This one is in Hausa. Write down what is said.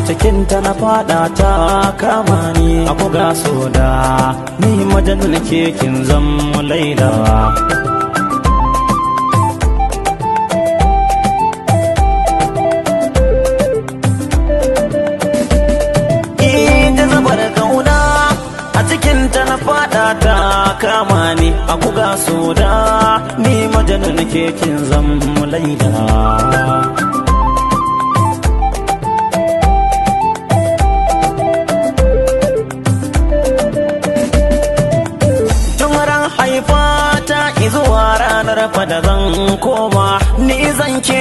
Cikin ta na fada, ta kama ni a buga soda. Ni majanun ke, kin zam Laila. Ta zubar kauna, a cikin ta na fada, ta kama ni a buga soda. Ni majanun ke, kin zam Laila. Tun ran haifa ta izuwa ranar fada zan koma, ni zan ke